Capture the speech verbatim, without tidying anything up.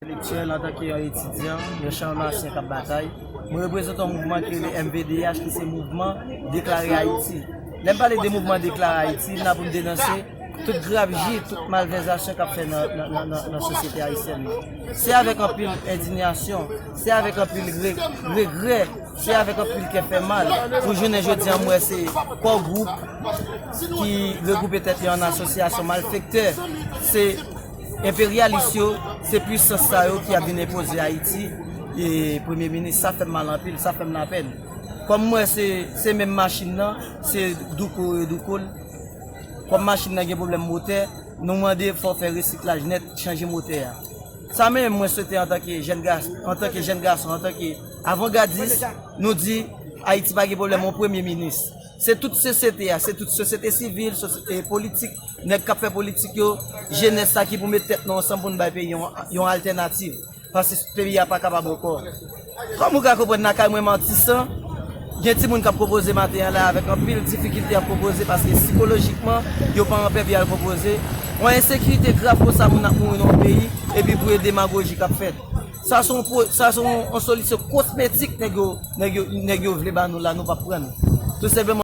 Entelektyèl, antanke yon etidyan, yon chanmasyen k ap batay, mwen reprezante yon mouvman ki rele M V D H, ki se Mouvman Deklare Ayiti. Lè m pale de Mouvman Deklare Ayiti, n ap pou n denonse tout grapji, tout malvèzasyon k ap fè nan, nan, nan, nan, nan sosyete ayisyèn nan. Se avèk anpil endiyasyon, se avèk anpil re- regrè, se avèk anpil kè fè mal pou jounen jodi an m wè se kò gwoup ki regwoupe tèt yo an asosyasyon malfektè, se enperyalis yo, se pwisans sa yo ki ap vin enpoze Ayiti e premye minis. Sa fè m mal anpil, sa fè m lapèn. Kòm m wè se, se menm machin nan, se douko yo douko l. Kòm machin nan gen pwoblèm motè, nou mande fò fè resiklaj nèt, chanje motè a. Sa menm mwen swete antanke jèn gason, antanke jèn gason, antanke avangadis, nou di Ayiti pa gen pwoblèm yon premye minis. Se tout sosyete a, se tout sosyete sivil, sosyete politik, nèg k ap fè politik yo, jenès sa ki pou met tèt nou ansanm pou n bay peyi yon, yon altènativ. Paske peyi a pa kapab ankò. Kòm ou ka konprann, lakay mwen Matisan, gen timoun k ap konpoze maten an la avèk anpil difikilte y ap konpoze paske sikolojikman yo pa anpè pou y al konpoze. Yon ensekirite grav konsa moun ap mouri nan yon peyi epi pou yo demagoji k ap fèt. Sa se yon pwo- sa se yon, yon solisyon kosmetik nèg yo, nèg yo, nèg yo vle ba nou la, nou p ap pran. Tou senpleman